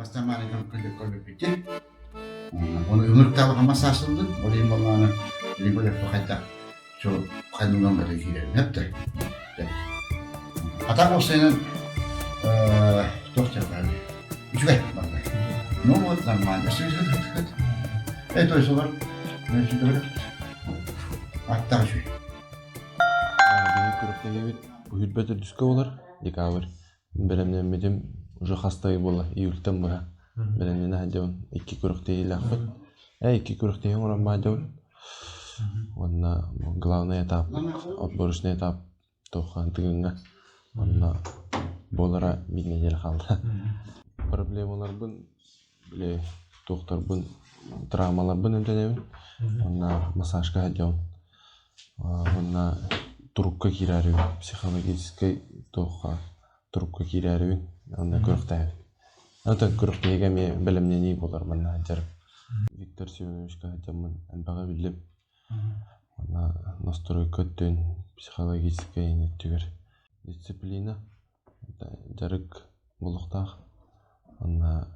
Бастаан маленьком көрбүппүт. Оны ынырыктаабы хамас саасылдын, ол иһин боллааны билин көрөккө хайдах со хайнуган бары киирэрин эптэ. А так уопсайынан туох диэххэ үчүгэй барда. Ну вот нормально. Э то есть олар аттаах үчүгэй. Биһиги күрэхтэһиибит уһуйбат үрдүскэ буолар, декабрь. Бэлэмнэммитим уже хас да ый буолла, июльтан быһа бэлэмнэнэ сылдьабын. Икки күрэхтэһиилээхпит. Э, икки күрэхтэһии оҥорон баайдабын. Уонна главный этап, отборочный этап туохха Тыгыҥҥа. Онно буолара биир нэдиэлэ хаалла. Проблемаларбын били туохтарбын, травмаларбын эмтэнэбин. Уонна массажка сылдьабын. Уонна турукка киирээрибин, психологическай туохха турукка киирээрибин уонна күрэхтэһэбин. Онтон күрэхтэһиигэ эмиэ бэлэмнэнии буолар манна сылдьарым. Виктор Семеновичка сылдьаммын элбэҕи биллим. Уонна настройка өттүн, психологическай өттүгэр дисциплина, дьарык буолуохтаах. Уонна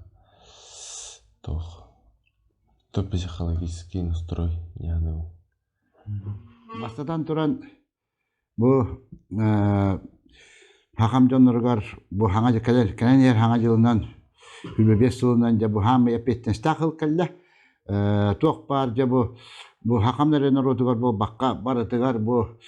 туох то психологический настрой диэни Бастатан туран, бу хахам дьонноругар бу хаҥа кэлэр кэлэн иһэр хаҥа дьылынан 25 сылынан дьэ бу хаамай эппиэтинэстээх ыл кэллэ. Туох баар дьэ бу бу хахам эрэ норуотугар буолбакка барытыгар бу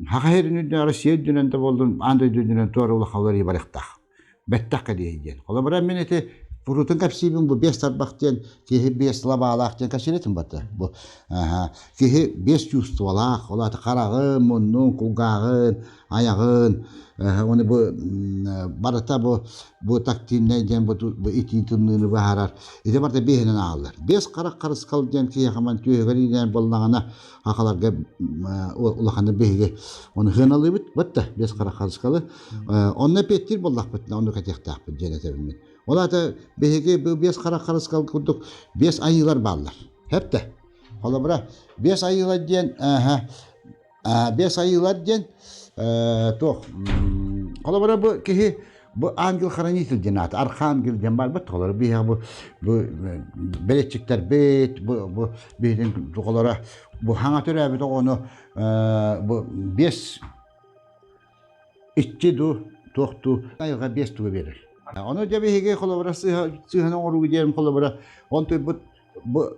хаха сирин үрдүнэн Россия үрдүнэн да буоллун аан дойду үрдүнэн туора улахан уларыйыы барыахтаах. Бэттэх кэлиэй диэн. Холобура мин ити Пурутун кэпсиибин бу биэс тарбах диэн киһи биэс лабаалаах диэн кэпсиирэтин барда. Бу киһи биэс чувстволаах, ол аата хараҕын, муннун, кулгааҕын, айаҕын, уонна бу барыта бу бу тактильнай диэн бу итии тымныыны быһаарар. Ити барыта биэһинэн ааҕыллар. Биэс харах харысхал диэн киһиэхэ ман түөһүгэр иинэн буоллаҕына хахаларга улаханнык биһиги ону сыаналыыбыт. Бытта биэс харах харысхалы. Онно эпиэттиир буоллахпытына оннук этиэхтээхпит диэн этэбин мин. Ол аата биһиги бу биэс харах харысхал курдук биэс айыылар бааллар. Хэптэ. Холобура, биэс айыылар диэн биэс айыылар диэн туох холобура бу киһи бу ангел-хранитель диэн аата архангел диэн баар бит холобура биһиэхэ бу бу бэлиэтчиктэрбит бу бу биһигин холобура бу хаҥа төрөөбүт оҕону бу биэс Иччи дуу, туох дуу айылҕа биэс тугу биэрэр. Ону дьэ биһиги холобура сыыһаны оҥоруу диэн холобура онтуйбут бу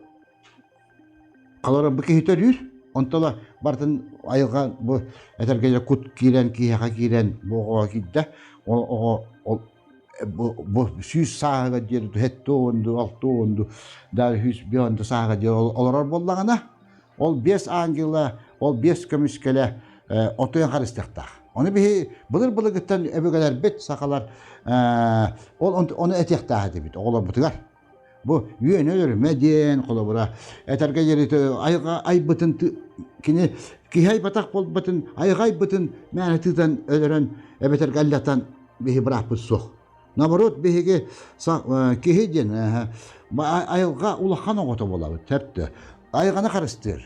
холобура бу киһи төрүүр онтола барытын айылҕа бу этэргэ кут киирэн киһиэхэ киирэн бу оҕоҕо киирдэ ол оҕо ол бу, бу сүүс сааһыгар диэри сэттэ уонду алта уонду даже сүүс бионду сааһыгар диэри олорор буоллаҕына Ол биэс ангела, ол биэс көмүскэлэ отуйан харыстыахтаах. Ону биһи былыр-былыргыттан өбүгэлэрбит сахалар ол ону этиэхтээх этибит оҕолорбутугар. Бу үөнэ өлөрүмэ диэн холобура этэргэ диэри айҕа айбытын кини киһи айбатах буолбатын айҕа айбытын мээнэ тыытан өлөрөн эбэтэр аллатан биһи бырааппыт суох. Наоборот, биһиги киһи диэн айылҕа улахан оҕото буолабыт, сөптө. Айылҕаны харыстыыр.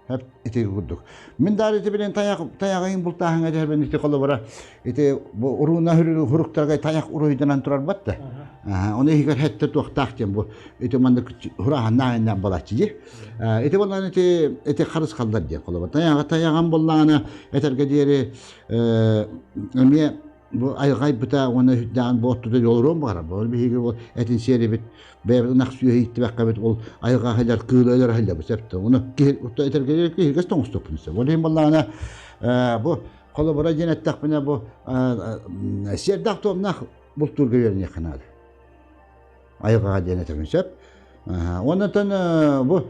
Хөп ити курдук. Мин даар ити билен таяқ таяҕын бултааһыҥа дьэрбин ити холобура ити бу урууна хуруктарга таяқ уруйданан турар батта. Оны иһигэр хэтте туохтаах диэн бу ити маннык хураһаннаах балаччы дии. Ити боллаан ити ити харыс халлар диэн холобура. Таяҕа таяҕан боллаана этэргэ диэри эмиэ бу айҕайбыта уонна үрдээн бу оттуда олоруон баҕарар. Бу биһиги бу этин сиэрибит бэйэбит ынах сүөһү ииттибэккэбит ол айҕа сылдьар кыылы өлөр сылдьабыт сөптө. Ону киһи этэргэ киһиргэс тоҥуступпун сөп. Ол иһин буоллаҕына бу холобура диэн эттэхпинэ бу сиэрдээх туомнаах бултуурга үөрэниэххэ наада. Айҕаҕа диэн этэбин сөп. Оннотон бу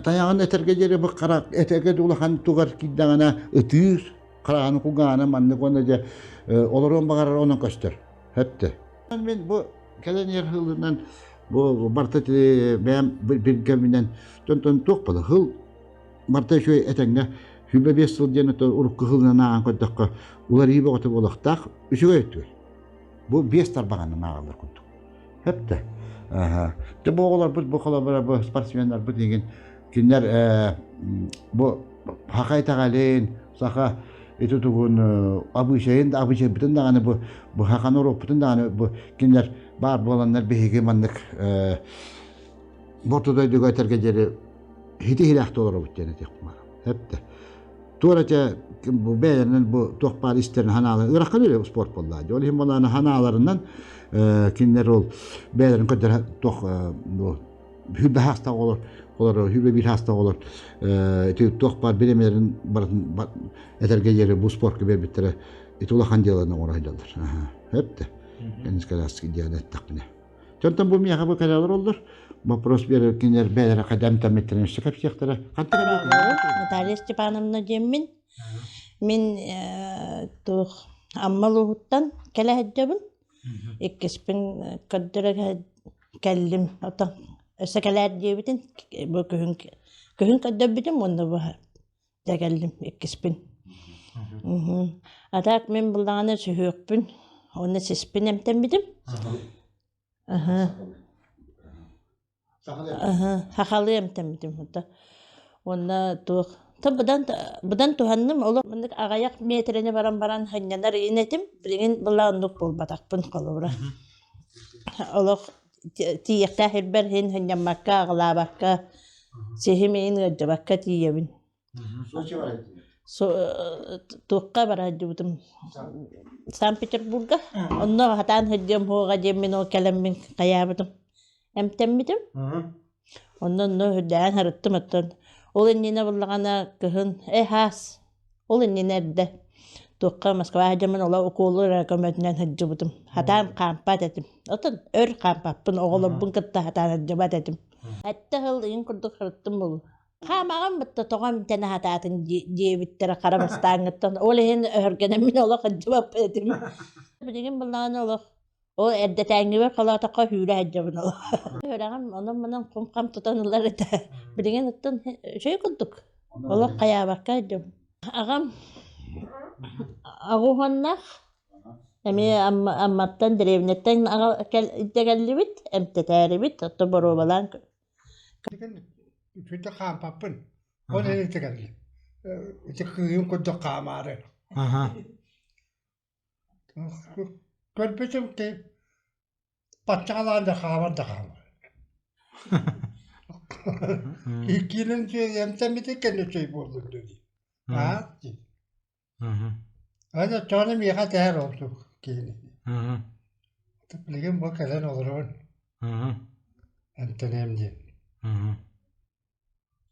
тайаҕын этэргэ диэри бу хара этэргэ улахан тугар киирдэҕинэ ытыыр харааны кугааны маннык уонна дьэ олоруон баҕарар онон көстөр хөптө мин бу кэлэн иһэр хылынан бу барыта бэйэм билгэминэн тон туох була хыл барыта үчүгэй этэҥҥэ 25 сыл диэн урукку хылынан ааҕан көрдөххө уларыйыы бөҕөтө буолуохтаах үчүгэй өттүгэр бу биэс тарбаҕанан ааҕаллар курдук Хөптө. Дьэ бу оҕолорбут бу холобура бу спортсменнарбыт игин кинилэр бу саха итэҕэлин, саха ити тугун абыычайын да абыычайбытын даҕаны бу бу хахан уруоппутун даҕаны бу кинилэр баар буоланнар биһиги маннык Орто дойдуга этэргэ диэри хити-хилэхтэ олоробут диэн этиэхпин баҕарабын. Эптэ. Туора чэ бу бэйэлэринэн бу туох баар истэрин ханааларын ырахан үлэ спорт буоллаа. Ол иһин буолааны ханааларынан кинилэр ол бэйэлэрин көрдөрө туох бу хүрбэ хаастаах олор олор хүрбэ биир хаастаах олор ити туох баар бириэмэлэрин барытын этэргэ диэри бу спортка биэрбиттэрэ ити улахан дьыаланы оҥоро сылдьаллар. Эптэ. Кэнискэлээски диэн эттэхпинэ. Онтон бу миэхэ бу кэлэ олороллор. Вопрос биэрэр кинилэр бэйэлэрэ хайдам тэммиттэрин өссө кэпсиэхтэрэ. Наталья Степановна диэммин. Мин туох Амма улууһуттан кэлэ сылдьабын. Иккиспин көрдөрө кэллим. Отон өссө кэлээр диэбитин бу күһүн күһүн көрдөрбүтүм уонна бу дьэ кэллим иккиспин. А так мин буллаҕына сүһүөхпүн уонна сиспин эмтэммитим. Сахалыы эмтэммитим уонна туох быдан быдан туһанным олох маннык аҕыйах миэтэрэни баран баран сынньанар иин этим билигин была оннук буолбатахпын холобура олох тиийиэхтээх ирбэр иһин сынньаммакка аҕылаабакка сиһим иһин ыалдьыбакка тиийэбин Туохха бара сылдьыбытым Санкт-Петербурга. Онно хатаан сылдьыам суоҕа диэммин ол кэлэммин хайаабытым. Эмтэммитим. Онно онно үрдээн сырыттым оттон ол иннинэ буоллаҕына кыһын э хаас ол иннинэ эрдэ туохха Москваҕа сылдьаммын олох укуолу эрэ көмөтүнэн сылдьыбытым. Хатаан хаампат этим. Оттон өр хаампаппын оҕолорбун кытта хатаан сылдьыбат этим. Сэттэ сыл ыйын курдук сырыттым буолуо. Хаамаҕын бытта тоҕо эмтэнэ сатаатын диэбиттэрэ хара бастааҥҥыттан. Ол иһин өһөргөнөммүн олох сылдьыбаппын этим. Билигин былаан олох ол эрдэтээҥҥибэр холоотоххо сүүрэ сылдьабын олох. Үөрэҕим онон-манан кум-хам тутан ылар этэ. Билигин оттон үчүгэй курдук. Олох хайаабакка сылдьабын. Аҕам аҕуһуоннаах эмиэ Амматтан дэриэбинэттэн илдьэ кэллибит, эмтэтээрибит, оттон боруобалаан Үтүтэ хаампаппын. Ол иһин ити кэллим. Ити кыыһым курдук хаамаары. Көрбүтүм ки баччаҕалаан да хаамар да хаамар. Иккиэнин эмтэммитин кэннэ үчүгэй буоллун дии. Аа дии. Аны тоҕо миэхэ тэһэр ордук киһини. Билигин бу кэлэн олоробун. Эмтэниэм диэн.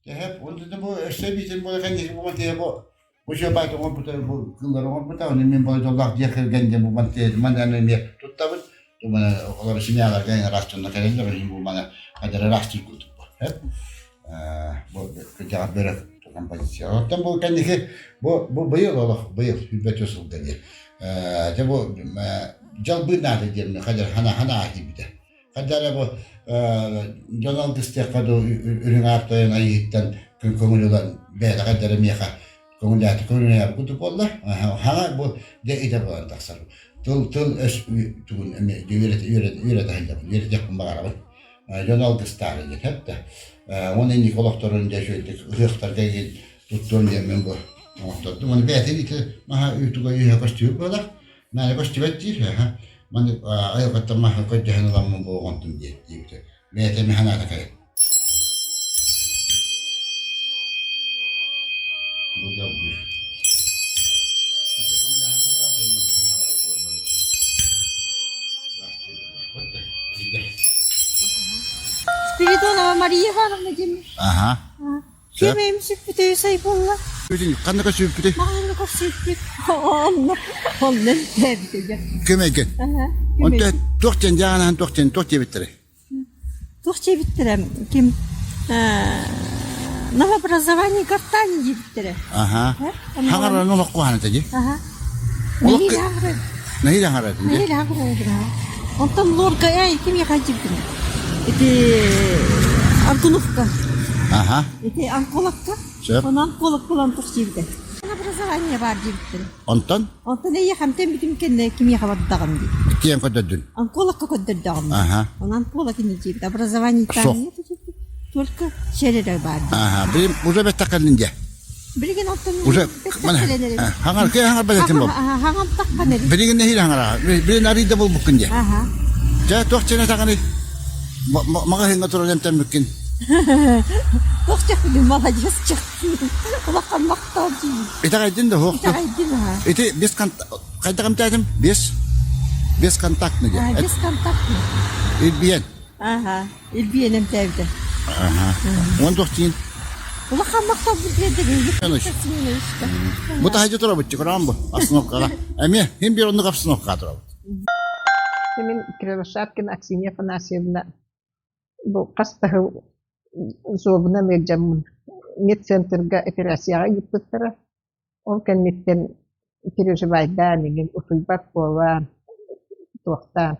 Эһэп, онтон бу өссө биитин буола кэнники бу мантыйа бу бу сыабаат оҥорбута бу кыллар оҥорбута ону мин бу дьоллоох дьиэ кэргэн диэн бу мантыйа манан эмиэ туттабыт олор семьяларга ыраас дьонно кэлэллэр иһин бу маны хадара ыраастыыр курдук бу бу кырдьаҕас бөрө композиция оттон бу кэнники бу бу быйыл олох быйыл сүүрбэ сылга диэн дьэ бу дьалбыы наада диэн хадар хана хана киирбитэ хадара бу дьон алгыстыахха дуу үрүҥ аар тойон айыыттан күн көҥүл ылан бэйэтэ хадара миэхэ көҥүллээтэ көҥүллээбит курдук буолла. Хаҥа бу дьэ идэ буолан тахсар. Тыл тыл өс тугун эмиэ үөрэтэ үөрэтэ үөрэтэ сылдьабын, үөрэтиэхпин баҕарабын. Дьон алгыстаары диэн сөп да. Уонна инники олохторун дьэ үчүгэйдик ыһыахтарга игин туттуом диэммин бу оҥоттордум. Уонна бэйэтин ити маһа үүтүгэ үөһэ көстүбүт буолар. Мээнэ көстүбэт диир. Маны айылҕаттан маһа көрдөһөн ыламмын бу оҥонтум диэбитэ. Бэйэтэ эмиэ санаата кэлэн. Бу дьалбыыр. Спиридонова Мария Ивановна диэн. Аха. Ким эм сүппүтэ сай буолла? Ханна көсүүппүтүй? Маҕаһыыҥҥа көрсүппүт. Онно онно эмтээбитэ. Көмөйгөн. Онто туох диэн дьаанаһан туох диэн туох диэбиттэрэй? Туох диэбиттэрэ ким новообразование гортани диэбиттэрэ. Аха. Хаҥаран олох куһаҕан дии. Аха. Нэһиилэ хаҥарар. Нэһиилэ хаҥарар дии. Нэһиилэ хаҥарар. Онтон лорка эй ким яхайдыбытын. Ити Антоновка. Аха. Ити онкологка. Сөп. Онон онколог булан тух диэбитэ. Образование баар диэбиттэрэ. Онтон? Онтон эйиэхэ эмтэн бүтүм кэннэ кимиэхэ бардаҕым дии. Киэн көрдөрдүн? Онкологка көрдөрдөҕүм. Аха. Онон онколог ини диэбит. Образование там нет только сер эрэ баар дии. Аха. Билим уже бэттэххэлин дьэ. Билигин оттон Уже хаҥар кыа хаҥар бэлэтин бол. Хаҥамтаххан эбит. Билигин нэһиилэ хаҥара. Билигин арыйда булбуккун дии. Аха. Дьэ туох чэнэ таҕаны маҕаһыыҥҥа турар эмтэммиккин. Туох чахпын молодец чахпын. Улахан махтал дии. Итэҕэйдин да суох. Итэҕэйдин аха. Ити без хайдах эмтээтим? Без бесконтактный диэн. Бесконтактный. Илбиэн. Аха. Илбиэн эмтээбитэ. Аха. Уон тохтиин. Улахан махтал билиэдэ Бу таһыдьа турабыт көрөөн бу остановкаҕа. Эмиэ хим биир оннук обстановкаҕа турабыт. Мин Кривошапкина Аксинья Афанасьевна бу хас да сыл зобунан ыалдьаммын медцентрга операцияҕа ыыппыттара. Ол кэнниттэн переживайдаан игин утуйбат буолан туохтаан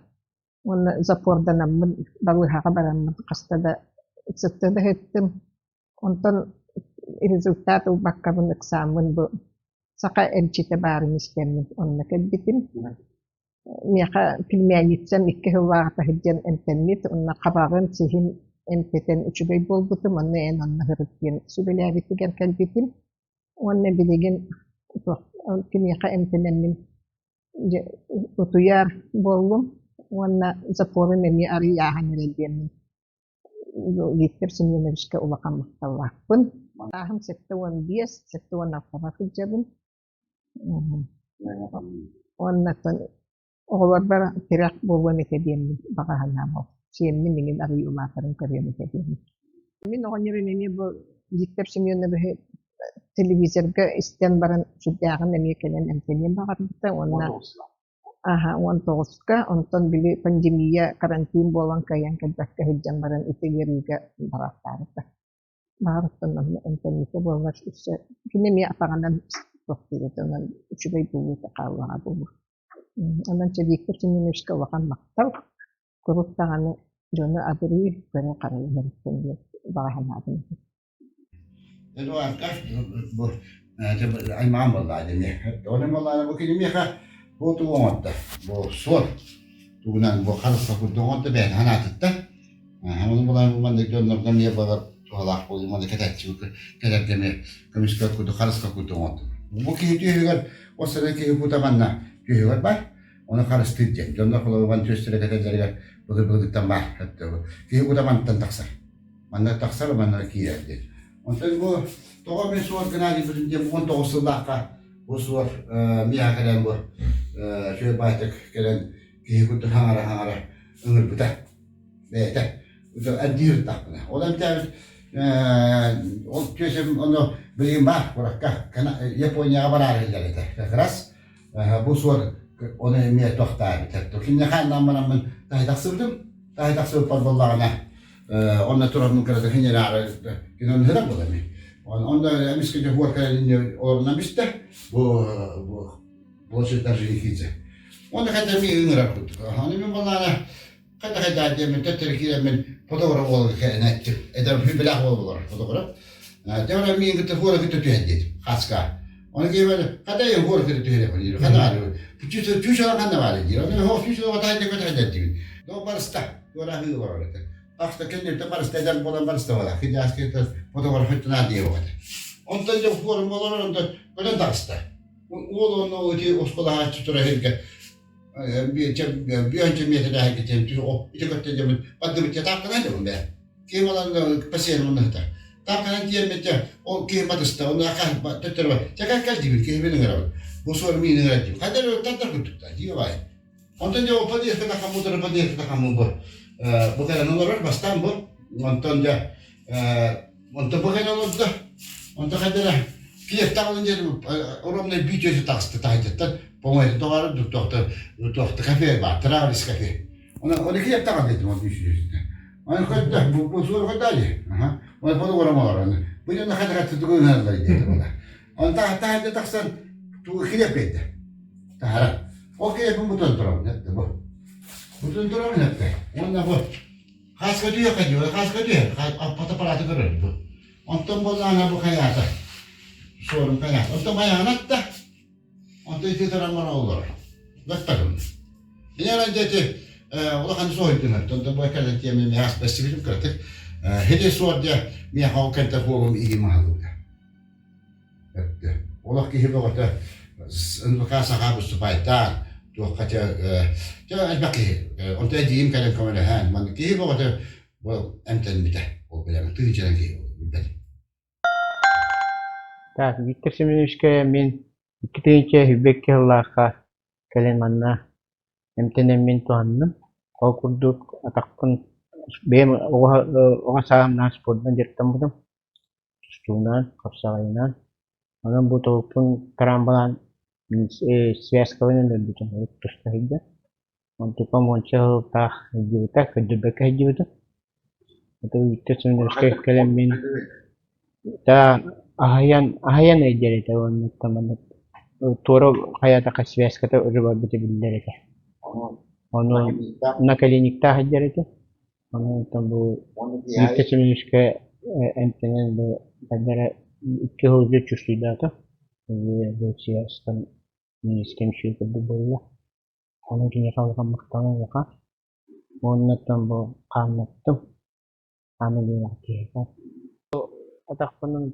уонна запорданаммын балыыһаҕа бараммын хаста да сытта да сыттым. Онтон результат ылбаккабын ыксааммын бу саха эмчитэ баарын истэммин онно кэлбитим. Миэхэ племянницам икки сыллааҕыта сылдьан эмтэммит уонна хабаҕын, сиһин эмтэтэн үчүгэй буолбутум, онно эн онно сырыт диэн сүбэлээбитигэр кэлбитим. Уонна билигин киниэхэ эмтэнэммин дьэ утуйар буоллум уонна запорум эмиэ арыый ааһан эрэр диэммин Виктор Семеновичка улахан махталлаахпын. Сааһым 75, 76-ҕа сылдьабын. Уонна оҕолорбор тирэх буолуом этэ диэммин баҕа санаам ол. Сиэммин иҥин арыый улаатарын көрүөм этэ диэммин. Мин оҕонньорум эмиэ бу Виктор Семеновиһы телевизорга истэн баран сүрдээҕин эмиэ кэлэн эмтэниэн баҕарбыта уонна аһа 19-ка онтон били пандемия карантин буолан кыайан кэлбэккэ сылдьан баран ити ыарыыга бараахтаабыта. Баҕарыттан онно эмтэммитэ буоллар өссө кини эмиэ атаҕынан туохтуур этэ онон үчүгэй буолуута хааллаҕа буолуо. Онон чэ Виктор Семеновичка улахан махтал. Куруук даҕаны дьону абырыы көрө-харайа эбиттэн диэн баҕа санаабын Эдуардка бу аймаҕым буоллаҕа дии Ону буоллаҕына бу кини миэхэ бу тугу оҥордо? Бу суор тугунан бу харысха курдук оҥордо бэйэтин санаатыттан. Ону буолан бу маннык дьоннорго эмиэ балар туһалаах буолуу маннык кэтээччи кэлэргэ эмиэ көмүскэл курдук харысха курдук оҥордум. Бу киһи түөһүгэр ол сана киһи кута манна түөһүгэр бар. Ону харыстыыр диэн. Дьоннор холобурбан түөстэрэ кэтэллэригэр былыр-былыргыттан баар. Киһи кута мантан тахсар. Манна тахсар, манна киирэр диэн. Онтон бу тоҕо мин суор Геннадий диэн 19 сыллаахха бу суор миэхэ кэлэн бу үчүгэй баайтык кэлэн киһи курдук хаҥара-хаҥара ыҥырбыта бэйэтэ эрдиир ырыттахпына. Ол эмтээбит ол түөсүм ону билигин баар куоракка Японияҕа бараары сылдьар этэ как раз Бу суор ону эмиэ тохтообут. Киниэхэ аннаан бараммын таһы тахсыбытым. Таһы тахсыбыппар буоллаҕына онно тураммын кырата кинилээҕи кини онно сытар буолла эми. Онно эмискэ дьэ хуор кэлэн олорунан бистэ. Бу бу площадь Орджоникидзе. Онно хата эмиэ ыҥырар курдук. Аны мин буоллаҕына Хайда хайда диэммин төттөрү киирэммин фотограф уолга кэлэн эттим. Эдэр хүбэлээх уол олорор фотограф. Дьэ баран миигин кытта хуора кытта түһэр диэтим. Хаска. Оны киирбэр хата я хуора кытта түһэр диир. Хата баар. Чүүс ханна баар диир. Оны хоох чүүс ала тайда көтө хайда диир. До барыста. Туора хыы олорор этэ. Тахта кэнниртэ барыста эдэр буолан барыста буола. Кидяс кытта фотограф хүттүнаа диэ буолата. Онтон дьэ хуорум олорор онтон көтөн таҕыста. Уол онно ити оскуолаһааччы тура сиргэ бүөнчө миэтэлээһин ити көттө дьэмин бардыбытча таапканан дьабын бээ киһи балан пассиэн муннаһыта таапканан тиэммитчэ ол киһи батыста онно төттөрү чэкэ кэл диибин киһибин ыҥырабын бу суор миин ыҥырар диибин хайда эрэ тардар курдукта дии баай онтон дьэ ол подъездка тахаммытара подъездка тахаммын бу бу кэлэн олорор бастаан бу онтон дьэ Онто бу кэлэн олордо. Онто хайдара киэптаҕын диэн ровно бүйтүөтү таҕыста таһырдьаттан по-моему тоҕоору туохта туохта кафе баар Травис кафе. Оны оны киэптаҕын дедим ол бүйтүөтү. Оны көрдө бу бу суор көрдө дии. Аха. Оны фото көрөм олорон. Бу дьон хайда тугу ыналлар диэтэ була. Онто таһырдьа тахсан тугу килиэп биэрдэ. Таһара. Ол килиэпин бутун турабын этте бу. Бутун турабын этте. Уонна бу Хааска түһүөххэ дии, хааска түһэр, фотоаппараты көрөр бу. Онтон буоллаҕына бу хайаата, суорун хайаата. Онтон хайаҕын атта, онтон ити туран баран олорор. Баттагым. Инэ дьэ ити улахан суойдун онтон бу кэлэн тиэмэ миэхэ бэссибитим кыратык. Хили суор дьэ миэхэ ол кэнтэ хуолум иһим аһылыбыта. Олох киһи бөҕөтө НВК саха выступайтаан, туохха чэ элбэх киһи. Онто эдьиийим кэлэн көмөлөһөн, манна киһи бөҕөтө бу эмтэммитэ. Ол билэмин тыынчанан киһи билбэт. Так, Виктор Семеновичка мин 2022 сыллаахха кэлэн манна эмтэнэммин туһанным. Ол курдук атахпын бэйэм оҕо сааһымнаах спордунан дьарыктаммытым. Тустуунан, хапсаҕайынан. Онон бу тобукпун трамбалаан связкабын өлөрбүтүм туста сылдьар. Онтукам уонча сылтаах сылдьыбыта, көрдөрбөккө сылдьыбытым. Это Виктор Семеновичка кэлэммин аһыйан аһыйан өйдүөр этэ уонна маннык туора хайаатахха связката өрө барбыта биллэр этэ. Ону наколенниктаах сылдьар этэ. Ону оттон бу Виктор Семеновичка эмтэнэн бу хайдара икки сыл чувствуйдаата. Связкам минискэм үчүгэй курдук буолла. Онон киниэхэ улахан махталым улахан. Уонна бу хааннаттым. Хаана диэн киһиэхэ. Атахпынан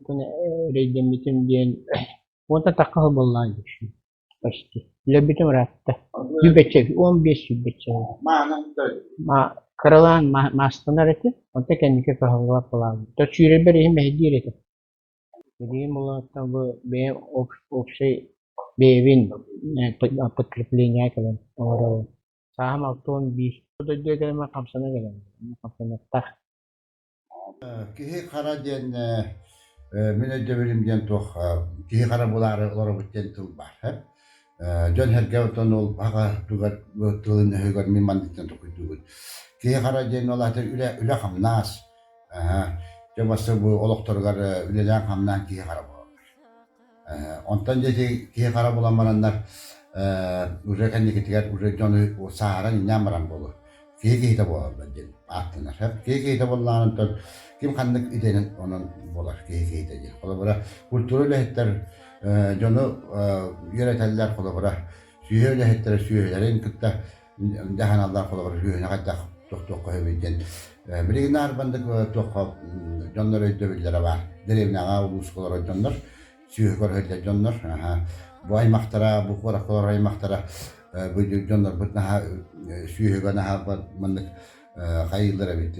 эрэйдэммитим диэн уонтан тахха сыл буоллаҕа дии почти. Өлөрбүтүм ыраатта. Сүүрбэччэ, 15 сүүрбэччэ. Кыралаан маастанар этим, онто кэнники кыһаллыбат буолаабыт. То сүүрэрбэр иһин мэһэйдиир этим. Билигин буоллаҕына бу бэйэм общай бэйэбин подкрепление кэлэн оҥоробун. Сааһым 61. Дойдуга кэлэммин хамсана кэлэн, хамсаныахтаах. Киһи хара диэн мин өйдөбүлүм диэн туох киһи хара булаары олоробут диэн тыл баар. Дьон-сэргэ оттон ол аҕа тугар тылын-өһүгэр мин манныктан толкуйдуубун. Киһи хара диэн ол аата үлэ үлэ-хамнас Дьэ бастакы бу олохторугар үлэлээн-хамнаан киһи-хара буолаллар. Онтон дьэ ити киһи-хара буолан бараннар уже кэнникитигэр уже дьону сааһыран иннээн баран буолуо. Киһи киһитэ буолаллар диэн ааттанар. Киһи киһитэ буоллаҕына онтон ким ханнык идэнэн онон буолар киһи киһитэ диэн. Холобура, культура үлэһиттэр дьону үөрэтэллэр, холобура, сүөһү үлэһиттэрэ сүөһүлэрин кытта дьаһаналлар холобур сүөһүнү хайдах тохтуохха сөбүй диэн билигин наар бандык туохха дьоннор өйдөбүллэрэ баар дэриэбинэҕэ улууска олорор дьоннор сүөһү көрө дьоннор бу аймахтара бу куоракка олорор аймахтара бу дьоннорбут наһаа сүөһүгэ наһаа маннык хайыыллар эбит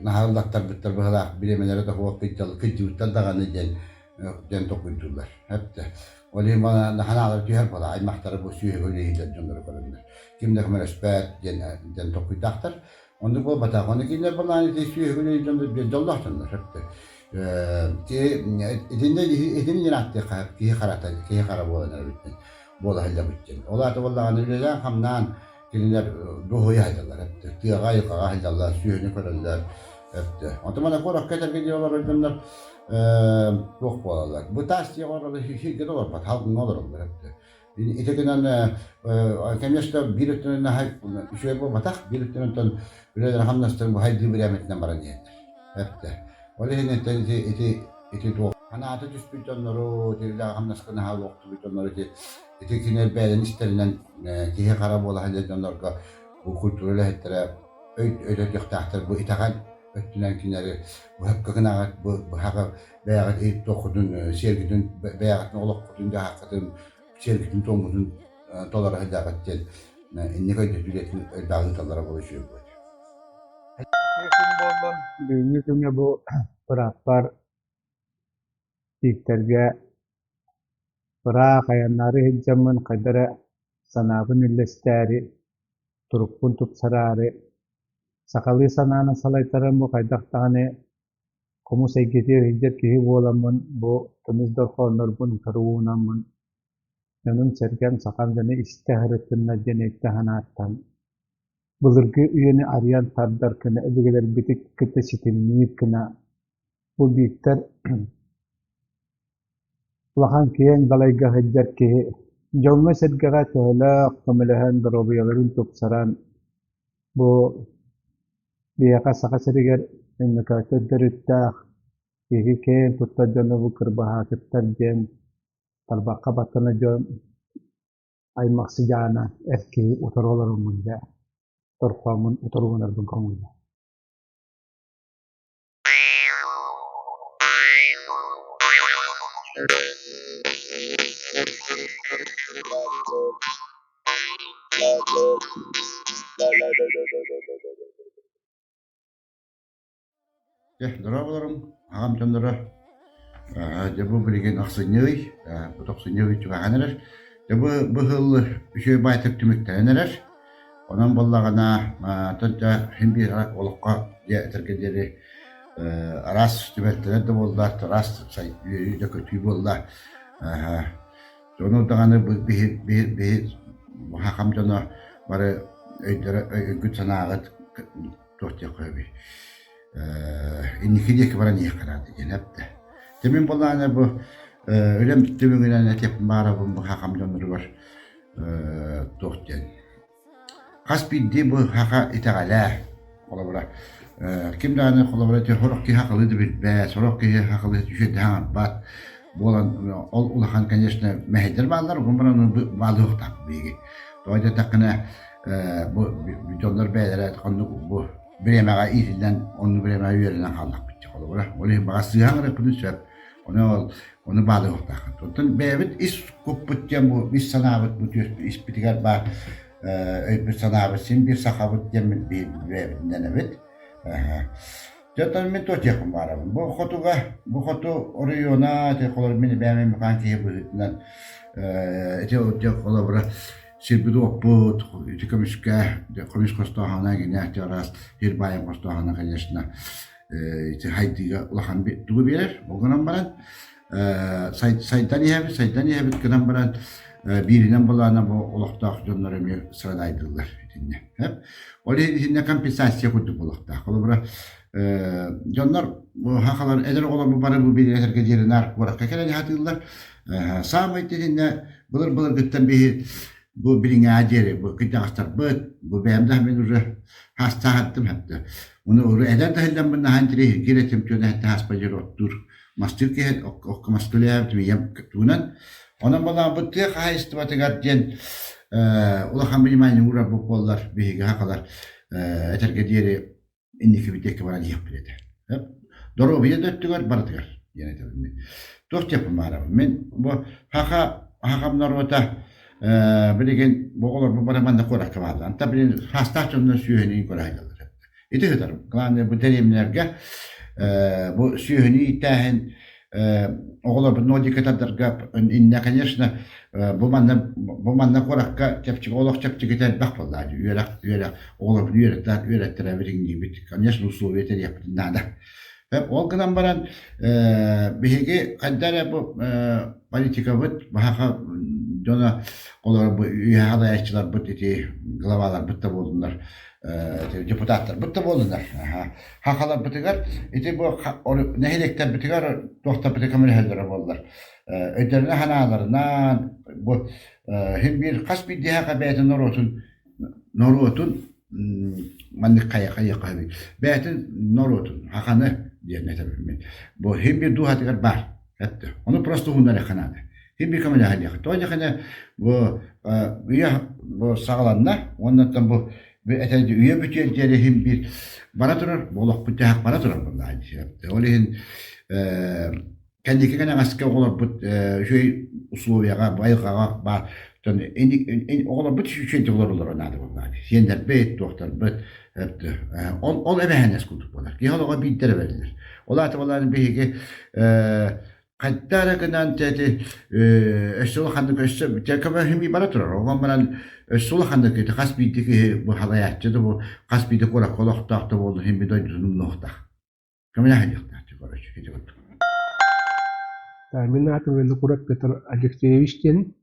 наһаа ыллаттарбыттар быһалаах бириэмэлэрэ да суох кыдьыбыттар даҕаны диэн диэн толкуйдууллар эптэ Ол иһин ханаалара түһэр буола аймахтары бу сүөһү үлэһиилэр дьоннору көрөннөр. Ким да көмөлөспөт диэн диэн толкуйдаахтар. Оннук буолбатах. Ону кинилэр былаан ити сүөһү үлэһиир дьоннор дьоллоох дьоннор сөптө. Итиннэ итини диэн ааттыахха киһи харата киһи хара буолан эрэбиттэн буола сылдьабыт диэн. Ол аата буоллаҕына үлэлээн-хамнаан кинилэр дуоһуйа сылдьаллар эптэ. Тыаҕа айылҕаҕа сылдьаллар, сүөһүнү көрөллөр эптэ. Онтон мана куоракка этэргэ диэри олорор дьоннор туох буолаллар. Бу таас дьиэҕэ олороллор, сиргэ да олорбот, халгыҥҥа олороллор эбит. Ити гынан, конечно, биир өттүнэн наһаа үчүгэй буолбатах, биир өттүнэн оттон үлэлэрин-хамнастарын бу хайдыы бириэмэтинэн баран иһэллэр. Эптэ. Ол иһин ити ити ити туох санаата түспүт дьоннору, ити үлэҕэ-хамнаска наһаа олохтубут дьоннору ити ити кинилэр бэйэлэрин истэринэн киһи хара буола сылдьар дьоннорго бу культура үлэһиттэрэ өйдөтүөхтээхтэр бу итэҕэл өттүнэн кинилэри быһапка гынаҕыт быһаҕы бэйэҕит иһит-туоххутун сиэргитин бэйэҕитин олоххутун-дьаһаххытын сиэргитин туоммутун толоро сылдьаҕыт диэн инник өйдөтүүлэтин элбэҕи ыыталлара буолуо үчүгэй буолуо. Күн буоллун бүгүҥҥү күҥҥэ бу бырааппар Бииктэргэ ыраах айаннаары сылдьаммын хайдах эрэ санаабын үллэстээри, турукпун тупсараары, сахалыы санааны салайтаран бу хайдах даҕаны хомус эйгэтигэр сылдьар киһи буоламмын бу көмүс дорҕооннорбун утары уунаммын дьонум-сэргэм сахам дьоно истэ сырыттыннар диэн өйтө санааттан былыргы үйэни арыйан тардар гына өбүгэлэрбитин кытта ситимниир гына Бу Бииктэр улахан киэҥ далайга сылдьар киһи дьоҥҥо-сэргэҕэ төһөлөөх көмөлөһөн, доруобуйаларын тупсаран, бу биһиэхэ Саха сиригэр Өймөкөөттөн төрүттээх киһи киэн туттар дьоно бу Кырбаһаакыттар диэн тарбахха баттанар дьон аймах сыдьаана эр киһи утары олороммун дьэ торхооммун утары уунарбын көҥүллээ. Дьэ, дорооболоруҥ, аҕам дьонноро. Дьэ, бу билигин ахсынньы ый, бу тохсунньу ый чугаһаан эрэр. Дьэ, бу быһыл үчүгэй баайтык түмүктэнэн эрэр. Онон буоллаҕына, оттон дьэ, син биир олоххо дьэ этэргэ диэри араас түбэлтэлэр да буолла, араас үөрүү да көтүү буолла. Ону даҕаны биһи биһи биһи хахам дьоно бары өйдөрө өйгүт-санааҕыт туох диэххэ сөбүй инники диэки баран иһиэххэ наада диэн эптэ. Тимин буоллаҕына бу үлэм түмүгүнэн этиэхпин баарабын бу хахам дьонноругар туох диэн хас биирдии бу хаха итэҕэлээ холобура ким даҕаны холобура ити сорох киһи хахалыы да билбэт сорох киһи хахалыы үчүгэйдик хаҥарбат буолан ол улахан конечно мэһэйдэр бааллар ону баран баалыахтаах биһиги тоҕо диэтэххинэ бу дьоннор бэйэлэрэ оннук бу бириэмэҕэ иитиллэн оннук бириэмэҕэ үөрэнэн хааллахпыт холобура ол иһин баҕас сыыһа ыҥырыахпытын сөп ону ол ону баалыахтааххын оттон бэйэбит ис куппут диэн бу ис санаабыт бу испитигэр баар өйбүт санаабыт син биир сахабыт диэммит бэйэбитинэн эбит Дьэ, оттон мин туох диэхпин баарабын. Бу хотуга, бу хоту оройуона, ити холобур мин бэйэм механик киһи быһыытынан ити дьэ холобура сирбит-уоппут, ити көмүскэ, көмүс хостооһуна гинэ ити араас сир баайын хостооһуна, конечно, ити хайдыыга улахан тугу биэрэр. Ол гынан баран сайдан иһэбит, сайдан иһэбит гынан баран бииринэн былаана бу олохтоох дьоннор эмиэ сырадайдыыллар итиннэ. Ол иһин итиннэ компенсация курдук буолуохтаах. Холобура, дьоннор хахалар эдэр оҕолор бу бары бу бириэтэргэ диэри наар куоракка кэлэн сатыыллар. Саамай итиннэ былыр-былыргыттан биһи бу билиҥээ диэри бу кырдьаҕастарбыт, бу бэйэм да мин уже хаастааһаттым хэптэ. Уну уру эдэр да иһиллэммин наһаа интириэһиргиир этим түөнэһэтте хаспа диэри оттуур мастыыр киһи окко мастылыйаабыт ийэм тугунан онон балаабыт тыа хаһаайыстыбатыгар диэн улахан внимание уурарбыт буоллар биһиги хахалар этэргэ диэри инники диэки баран иһиэхпит этэ доруобуйа да өттүгэр барытыгар диэн этэбин мин туох диэхпин баарабын мин бу хаха хахам норуота билигин бу оҕолор бу бары манна куоракка бааллар антан билигин хаастаах дьоннор сүөһүнүн көрө сылдьаллар Ити сытар. Главное бу дэриэбинэлэргэ бу сүөһүнү ииттээһин оҕолорбут нодика тардарга иннэ конечно бу манна бу манна куоракка чэпчэки олох чэпчэкитэ элбэх буолла үөрэх үөрэх оҕолорбут үөрэттэр үөрэттэрэ билиҥниибит конечно условия тэрийэхпитин наада ол гынан баран биһиги хайда эрэ бу политикабыт баһаха дьоно олор бу үөһэ салайааччыларбыт ити главаларбыт да буоллуннар депутаттарбыт да буоллунар хахаларбытыгар ити бу нэһилиэктэрбитигэр туохтарбыты көмөлөһөллөрө буоллар өйдөрүнэ санааларынан бу хин биир хас биирдиһэхэ бэйэтин норуотун норуотун маннык хайа хайыахха бэйэтин норуотун хаханы диэн этэбин мин бу хин биир дууһатыгар баар этте ону просто уһуннарыахха наада Ким биир көмөлөһөн Тоҕо диэхинэ бу үйэ бу саҕаланна уонна бу этэ үйэ бүтүөр диэри иһин биир бара турар бу олохпут дьаһах бара турар буоллаҕа Ол иһин кэнники кэнэҕэскэ оҕолорбут үчүгэй условияҕа айылҕаҕа баар оҕолорбут үчүгэй олороллоро наада буоллаҕа сиэннэрбит туохтарбыт ол ол эбэһээҥҥэс курдук буолар киһи олоҕо биирдэ эрэ бэриллэр ол аата буоллаҕына биһиги Хайда эрэ гынан ити өссө улаханнык өссө көмө бара турар. Онон баран өссө улаханнык ити хас биирдии киһи бу халайааччы да бу хас биирдии куоракка олохтоох да буоллун иһин дойдутун умнуохтаах. Көмөлөһүөхтээх короче ити курдук. Мин аатым Винокуров Петр Алексеевич диэн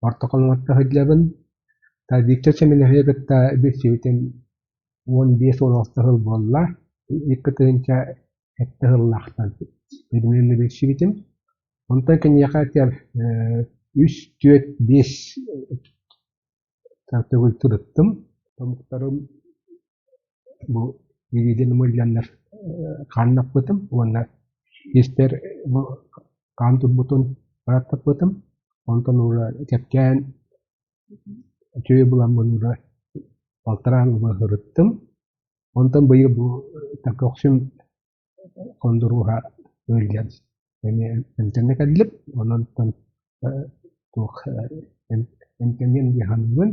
Орто Халыматта сылдьабын. Виктор Семеновиһы кытта билсибитим 15-16 сыл буолла. 2000 сэттэ сыллаахтан билимҥэ билсибитим. Онтон киниэхэ этиэм үс, түөрт, биэс төгүл туруттум. Омуктарым бу миигин умулланнар хааннаппытым уонна испэр бу хаан турбутун бараттаппытым. Онтон уура чэпчээн үчүгэй буламмын уура балтараан ыла сырыттым. Онтон быйыл бу көхсүм хондуруоһа ыалдьан эмиэ эмтэнэ кэллим. Онон туох эмтэниэн дии саныыбын.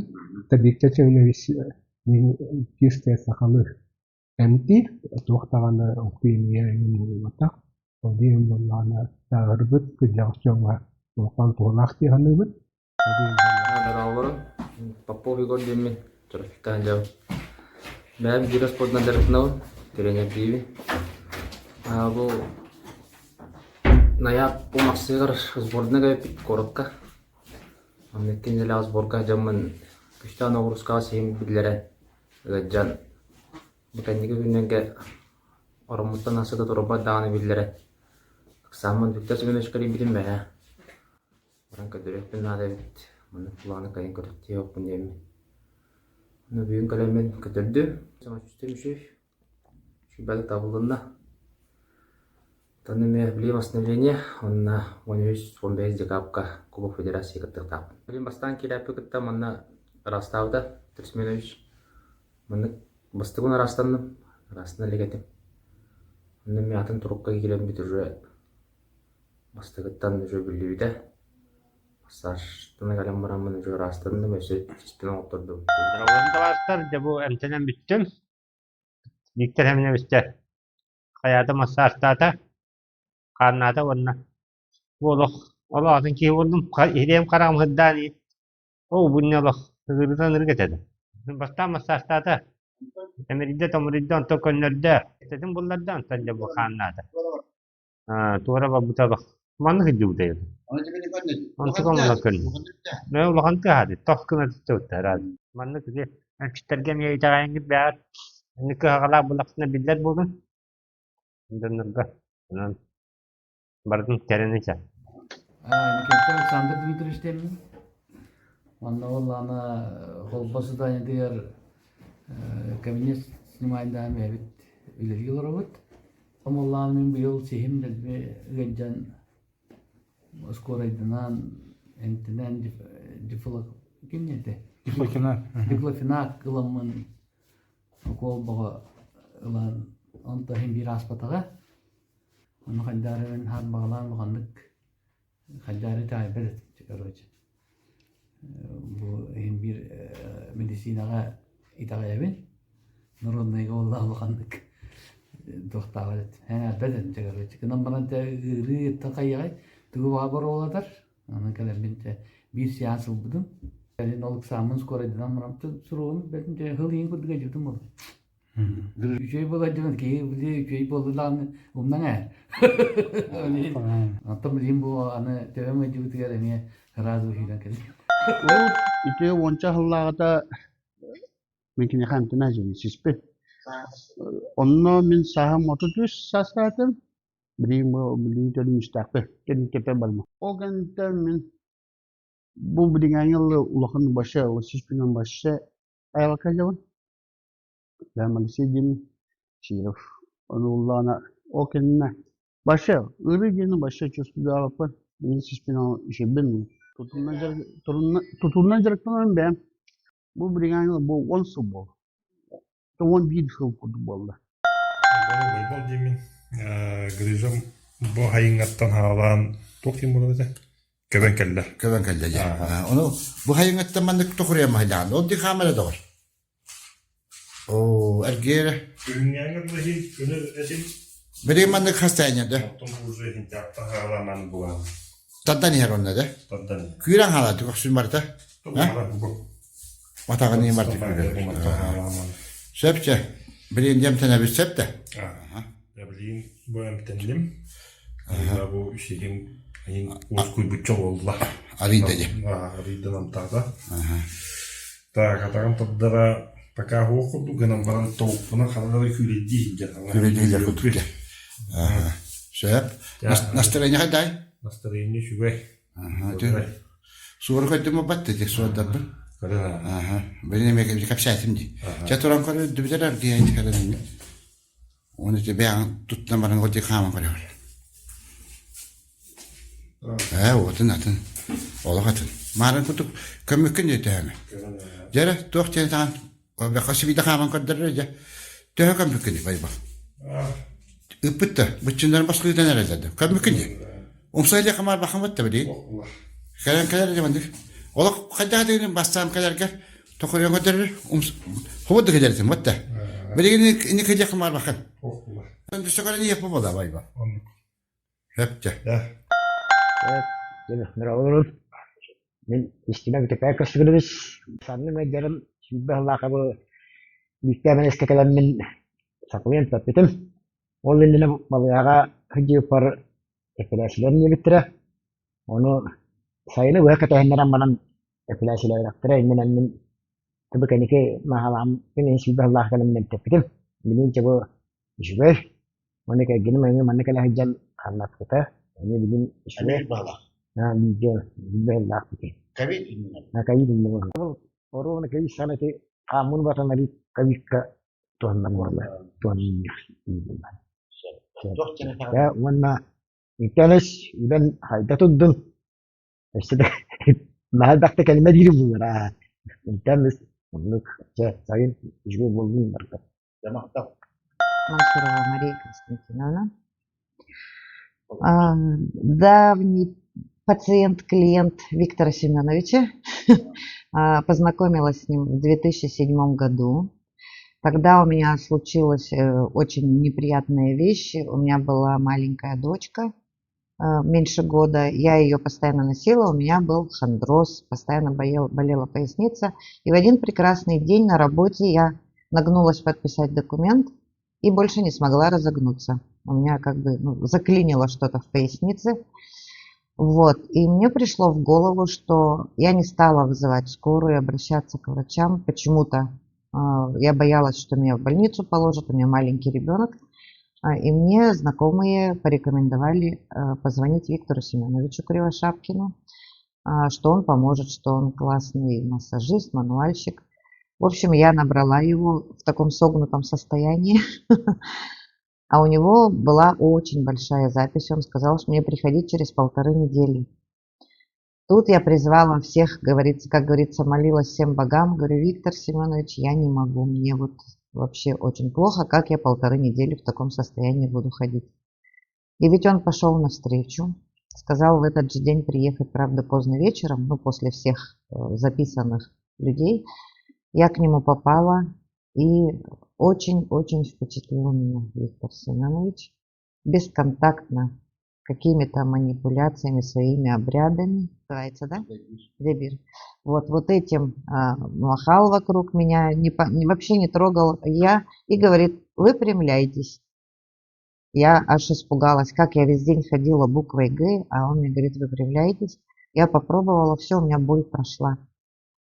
Виктор Семенович чистая сахалыы эмтиир, туох даҕаны химия эҥин буолбатах. Ол иһин буоллаҕына сааһырбыт кырдьаҕас дьоҥҥо улахан туһалаах дии саныыбын. Дорооболорун, Попов Егор диэммин, Чурапчыттан дьабын. Бэйэм биир спордунан дьарыктанабын, тренердиибин. Бу Найаап бу махсыгар сбордана кэлбиппит куоракка. Онно икки нэдиэлээх сборга дьоммун күстээх ноҕуруускаҕа сиһим биллэрэн ыалдьан бу кэнники күннэргэ ороммуттан сыта турбат даҕаны биллэрэн ыксааммын Виктор Семеновичка кэлбитим бэһээ. Баран көрдөрүөхпүн наада эбит, маннык былааны кайын көрүөхтүөхпүн диэммин. Ону бүгүн кэлэммин көтөрдүм. Самочувствием үчүгэй. Үчүгэйдик табылынна. Оттон эмиэ билим восстановление уонна 13-15 декабрьга Кубок Федерации кыттыахтаахпын. Билим бастаан киирээппи кытта манна ыраастаабыта Петр Семенович. Маннык бастыгын ыраастанным, ыраастана илик этим. Онно эмиэ атын турукка киирэммит уже Бастакыттан уже биллибитэ. Массажтана кэлэн бараммын уже ыраастанным, өссө сиспин оҥоттордум. Здоровым табаарыстар, дьэ бу эмтэнэн бүттүм. Виктор Семеновичтэ хайаата массажтаата, хааннаата уонна бу олох олох атын киһи буоллум. Иһириэм хараҕым сырдаан оо бу инньэ олох ыгырытан ырык этэ. Бастаан массажтаата, эмирийдэ-томоруйда, онтон көннөрдө, этэтин булларда, онтон дьэ бу хааннаата. Туора барбыта маннык сылдьыбыта Онтукам улахан көрүҥ. Улахан тыаһааты тох гына түстэ Маннык ити эмчиттэргэ эмиэ итэҕэйэҥҥит бэҕэр инник кыһалҕалаах булахсына биллэр буолун дьоннорго онон барытын кэрэн ичэ. Николай Александр Дмитриевич диэммин. Онно буоллаҕына холбос зданиетыгар кабинет снимайдаан бэйэбит үлэлии олоробут. Омоллоон мин быйыл сиһим дэлби ыалдьан скорайданан эмтэнэн ким этэ? Диклофенак. Диклофенак ыламмын укол бөҕө ылан онто иһин биир ааспатаҕа. Ону хайдах эрэ хаалбаҕалаан улаханнык хайдах таайбат этим короче. Бу иһин биир медицинаҕа итэҕэйэбин. Народнайга буоллаҕа улаханнык туохтаабат этим. Эҥээрбэт этим короче. Гынан баран дьэ ыарыы хайыаҕай тугу баҕа боруолатар. Онон кэлэммин дьэ биир сеанс ылбытым. Кэлин ол ыксааммын скорайданан баран суругум бэртин дьэ сыл иһин курдук ыдьыбытым буолла. Үчүгэй буолар дьон киһи били үчүгэй буоллулаҕына умнаҥ ээ. Оттон билигин бу аны төбөм ыйдыбытыгар эмиэ сразу иһиирэн кэлин. Ол ити уонча сыллааҕыта мин киниэхэ эмтэнэ сылдьан сиспит. Онно мин сааһым 33 саастаатым. Билигин бу билигин төлүмүстээхпин. Кэлин барма. Ол кэнниттэн мин бу билиҥҥээҥи улахан вообще сиспинэн вообще айылҕа дьабын. Алексей Дмитриев Ону ол кэннэ вообще ыарыы диэни вообще чувствуйдаабаппын мин сиспин үчүгбүн тутунан дьарыктанарым бэйэм бу билиҥҥээҥи бу 10 сыл буолла 11 сыл курдук буолла Уйбал диэммин грыжам бу хайыҥҥаттан хаалаан туох диэн буолар этэ Көбөн кэллэ. Көбөн кэллэ дьэ. Ону бу хайыҥҥаттан маннык тохуруйан маһыйдаҕын. Ол дии хаамара доҕор. Оо, эргиэрэ. Күһүҥҥээҥҥэ иһин көнөр этим. Билигин маннык хастаанньа да? Оттон уже иһин хаалааман булан. Тардан иһэр онно да? Тардан. Күүрэн хаалааты көхсүн барыта. Матаҕын иһин барыта күүрэр. Сөп чэ. Билигин дьэмтэнэбит сөп да? Билигин бу эмтэнним. Бу үсиһим уоскуйбучча буолла. Арыйда дьэ. Арыйда намтаата. Так, атаҕым тардара пока суох курдук гынан баран тобукпунан ханна да күүлэйдии сылдьар. Күүлэйдии сылдьар курдук дьэ. Сөп. Настроение хайдай? Настроение үчүгэй. Суору көрдүм бат дии суордарбын. Аха. Билин эмиэ кэпсээтим дии. Чэ туран көрө үрдүбүтэр аргыйан кэлэн Уонна ити бэйэҕин туттан баран ол диэки хааман көрөҕүн. Ээ, уотун атын, олох атын. Маарын курдук көммүккүн дии төһөмө. Дьэ туох диэн таҕан бэхэ сибиидэ хааман көрдөрөр дьэ. Төһө көммүккүн дии байбал. Ыппыт да, быччыннарын баскыытан эрэллэр да. Көммүккүн дии. Умсай диэки хамаар бахамат да билигин. Кэлэн кэлэр дьэ Олох хайдах дегенин бастаан кэлэргэр токуйан көтөрөр хобот да кэлэртин батта. Билигин ини кыдьах марбакын. Түсө көрөн иһеп буола байба. Хөптө. Олорун мин истимэ бүтүпээ көстүгүнүбүс санным ыйдарым сүүрбэ сыллаахабы бииртэ эскэ кэлэммин сакылыйан тэппитим. Ол иннинэ балыыһаҕа сылдьыыппар эпэрээссийэлэр диэбиттэрэ. Ону сайыны быһа кэтэһиннэрэн баран эпэрээссийэлээбэтэхтэрэ. Иннинэн мин бу кэнники маһалаам мин иһин сүүрбэ сыллаах кэлэммин эмтэппитим. Билигин чэ бу үчүгэй. Уонна кэргэним эмиэ манна кэлэ сылдьан ханнаппыта. Эмиэ билигин үчүгэй. Аа бииргэ бииргэ сыллаах бити. Ковид иннинэ. Ковид иннинэ. Оруобуна ковид саҕана ити хааммын батан арыый ковидка туһаннар буолла туһанньах уонна иккис үлэн хайда турдун өссө да наһаа элбэхтэ кэлимэ диир буолар иккис оннук чэ сайын үчүгэй буоллун барыта Мансурова Мария Константиновна. Давний пациент-клиент Виктора Семеновича. Познакомилась с ним в 2007 году. Тогда у меня случилась очень неприятная вещь. У меня была маленькая дочка, меньше года. Я ее постоянно носила, у меня был хондроз, постоянно болела поясница. И в один прекрасный день на работе я нагнулась подписать документ и больше не смогла разогнуться. У меня как бы, ну, заклинило что-то в пояснице. Вот. И мне пришло в голову, что я не стала вызывать скорую и обращаться к врачам. Почему-то я боялась, что меня в больницу положат, у меня маленький ребенок. И мне знакомые порекомендовали позвонить Виктору Семеновичу Кривошапкину, что он поможет, что он классный массажист, мануальщик. В общем, я набрала его в таком согнутом состоянии. А у него была очень большая запись. Он сказал, что мне приходить через 1,5 недели. Тут я призвала всех, говорится, как говорится, молилась всем богам. Говорю: "Виктор Семенович, я не могу, мне вот вообще очень плохо, как я 1,5 недели в таком состоянии буду ходить?" И ведь он пошел навстречу, сказал в этот же день приехать, правда, поздно вечером, ну, после всех записанных людей. Я к нему попала, и очень-очень впечатлил меня Виктор Семенович. Бесконтактно, какими-то манипуляциями, своими обрядами. Называется, да? Дебир. Вот, вот этим махал вокруг меня, не, вообще не трогал я, и говорит: "Выпрямляйтесь". Я аж испугалась, как я весь день ходила буквой Г, а он мне говорит: "Выпрямляйтесь". Я попробовала, все, у меня боль прошла.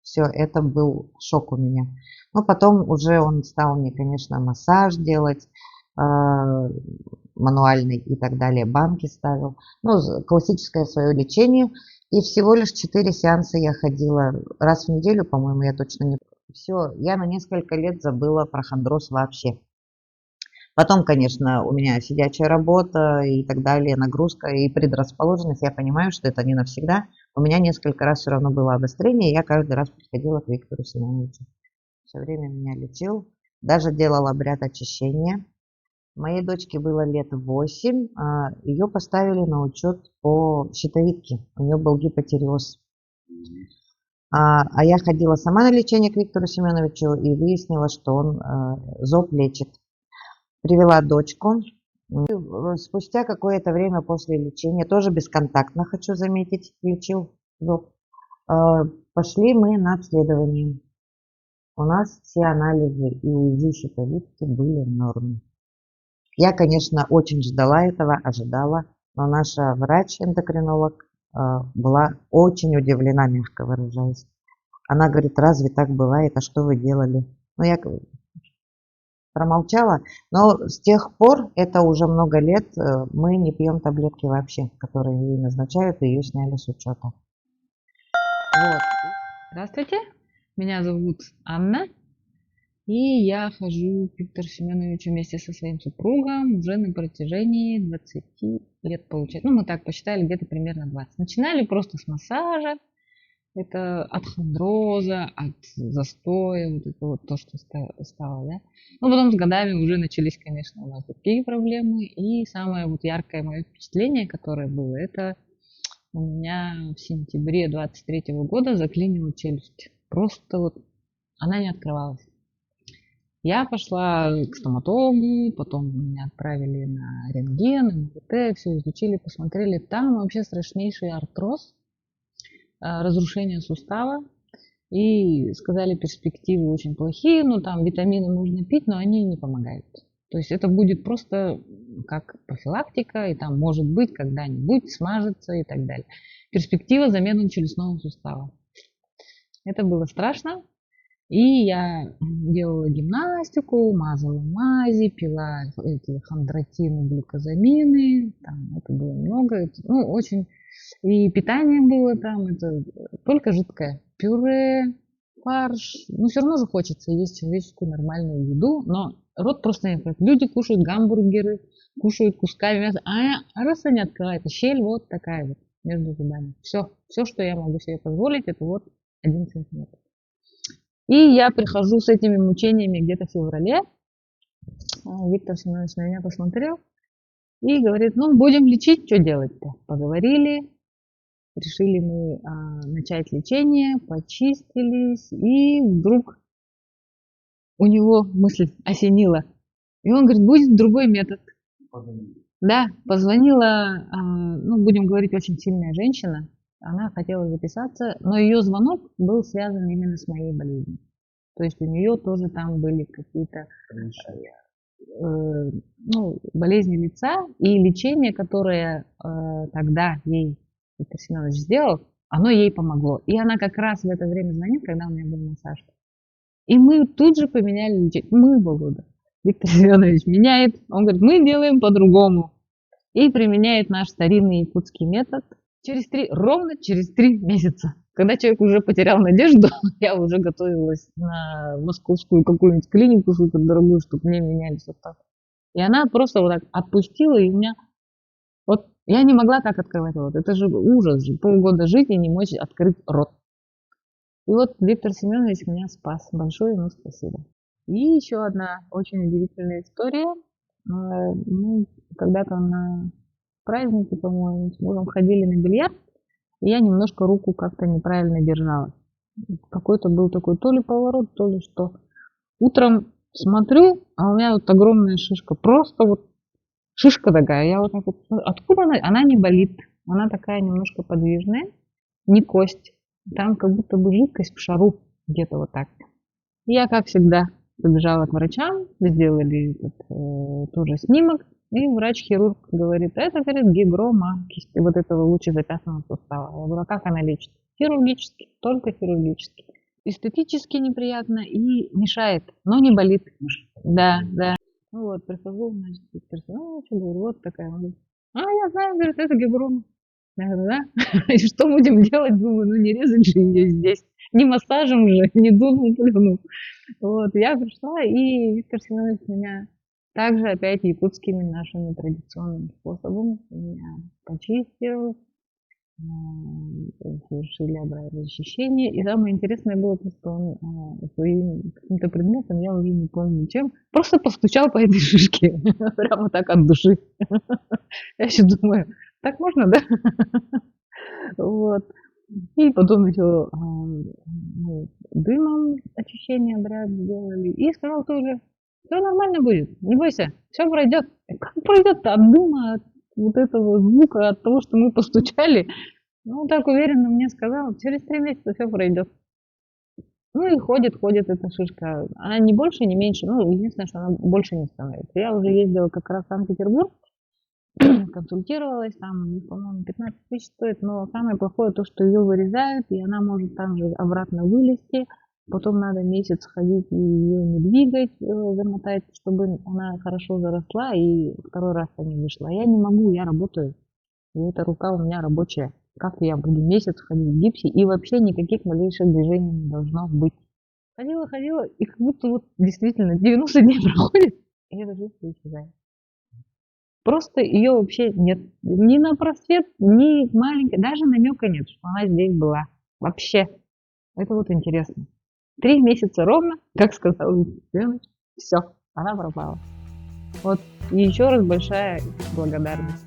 Все, это был шок у меня. Но потом уже он стал мне, конечно, массаж делать, мануальный и так далее, банки ставил. Ну, классическое свое лечение. И всего лишь 4 сеанса я ходила раз в неделю, по-моему, я точно не... Все, я на несколько лет забыла про хондроз вообще. Потом, конечно, у меня сидячая работа и так далее, нагрузка и предрасположенность. Я понимаю, что это не навсегда. У меня несколько раз все равно было обострение, и я каждый раз приходила к Виктору Семеновичу. Все время меня лечил, даже делал обряд очищения. Моей дочке было лет 8, ее поставили на учет по щитовидке. У нее был гипотиреоз. А я ходила сама на лечение к Виктору Семеновичу и выяснила, что он зоб лечит. Привела дочку. Спустя какое-то время после лечения, тоже бесконтактно, хочу заметить, лечил зоб, пошли мы на обследование. У нас все анализы и УЗИ щитовидки были в норме. Я, конечно, очень ждала этого, ожидала, но наша врач-эндокринолог была очень удивлена, мягко выражаясь. Она говорит: "Разве так бывает, а что вы делали?" Ну, я промолчала, но с тех пор, это уже много лет, мы не пьем таблетки вообще, которые ей назначают, и ее сняли с учета. Вот. Здравствуйте, меня зовут Анна, и я хожу к Виктору Семеновичу вместе со своим супругом уже на протяжении 20 лет, получается. Ну, мы так посчитали, где-то примерно 20. Начинали просто с массажа, это от хондроза, от застоя, вот это вот то, что стало, да. Ну, потом с годами уже начались, конечно, у нас другие проблемы. И самое вот яркое мое впечатление, которое было, это У меня в сентябре 23 года заклинила челюсть. Просто вот она не открывалась. Я пошла к стоматологу, потом меня отправили на рентген, МРТ, все изучили, посмотрели. Там вообще страшнейший артроз, разрушение сустава. И сказали, перспективы очень плохие, ну там витамины можно пить, но они не помогают. То есть это будет просто как профилактика, и там может быть когда-нибудь смажется и так далее. Перспектива замены челюстного сустава. Это было страшно. И я делала гимнастику, мазала мази, пила эти хондротины, глюкозамины. Там это было много. Это, ну, очень... И питание было там, это только жидкое. Пюре, фарш. Ну, все равно же хочется есть человеческую нормальную еду, но рот просто не открывает. Люди кушают гамбургеры, кушают кусками мяса, а раз они открывают, щель вот такая вот между зубами. Все, все, что я могу себе позволить, это вот 1 сантиметр. И я прихожу с этими мучениями где-то в феврале. Виктор Семенович на меня посмотрел и говорит, ну, будем лечить, что делать-то? Поговорили, решили мы начать лечение, почистились, и вдруг у него мысль осенила. И он говорит, будет другой метод. Да, позвонила, ну, будем говорить, очень сильная женщина. Она хотела записаться, но ее звонок был связан именно с моей болезнью. То есть у нее тоже там были какие-то ну, болезни лица, и лечение, которое тогда ей Виктор Семенович сделал, оно ей помогло. И она как раз в это время звонит, когда у меня был массаж. И мы тут же поменяли лечение. Мы, Волода, Виктор Семенович меняет. Он говорит, мы делаем по-другому. И применяет наш старинный якутский метод. Ровно через 3 месяца. Когда человек уже потерял надежду, я уже готовилась на московскую какую-нибудь клинику супердорогую, чтобы мне меняли сустав. И она просто вот так отпустила, и у меня... Вот я не могла так открывать рот. Это же ужас же. Полгода жить и не мочь открыть рот. И вот Виктор Семенович меня спас. Большое ему спасибо. И еще одна очень удивительная история. Мы когда-то на празднике, по-моему, с мужем ходили на бильярд, и я немножко руку как-то неправильно держала. Какой-то был такой то ли поворот, то ли что. Утром смотрю, а у меня вот огромная шишка. Просто вот шишка такая. Я вот так вот смотрю, откуда она? Она не болит. Она такая немножко подвижная, не кость. Там как будто бы жидкость в шару где-то вот так. Я, как всегда, побежала к врачам, сделали этот, тоже снимок. И врач-хирург говорит, это, говорит, гигрома кисти, вот этого лучезапястного сустава. Я говорю, а как она лечит? Хирургически, только хирургически. Эстетически неприятно и мешает, но не болит. Да, да. Ну вот, прихожу, значит, к Виктору Семеновичу, говорю, вот такая. Он говорит, а, я знаю, говорит, это гигрома. Я говорю, да? И что будем делать? Думаю, ну не резать же ее здесь. Ни массажем же, ни дулом плюнул. Вот, я пришла, и Виктор Семенович меня также опять якутскими нашими традиционными способами меня почистил, совершили обратное очищение. И самое интересное было то, что он своим каким-то предметом, я уже не помню чем, просто постучал по этой шишке. Прямо так от души. Я еще думаю, так можно, да? Вот. И потом еще дымом очищение обряд сделали. И сказал тоже, все нормально будет, не бойся, все пройдет. Как пройдет-то от дыма, от вот этого звука, от того, что мы постучали? Ну, так уверенно мне сказал, через 3 месяца все пройдет. Ну и ходит, ходит эта шишка. Она не больше, не меньше, ну, единственное, что она больше не становится. Я уже ездила как раз в Санкт-Петербург, консультировалась, там, по-моему, 15 тысяч стоит, но самое плохое то, что ее вырезают, и она может там же обратно вылезти. Потом надо месяц ходить и ее не двигать, замотать, чтобы она хорошо заросла и второй раз не вышла. Я не могу, я работаю. И эта рука у меня рабочая. Как я буду месяц ходить в гипсе, и вообще никаких малейших движений не должно быть. Ходила, ходила, и как будто вот действительно 90 дней проходит, и эта шишка исчезает. Просто ее вообще нет. Ни на просвет, ни маленькой, даже намека нет, что она здесь была. Вообще. Это вот интересно. 3 месяца ровно, как сказал Виктор Семенович, все, она пропала. Вот. И еще раз большая благодарность.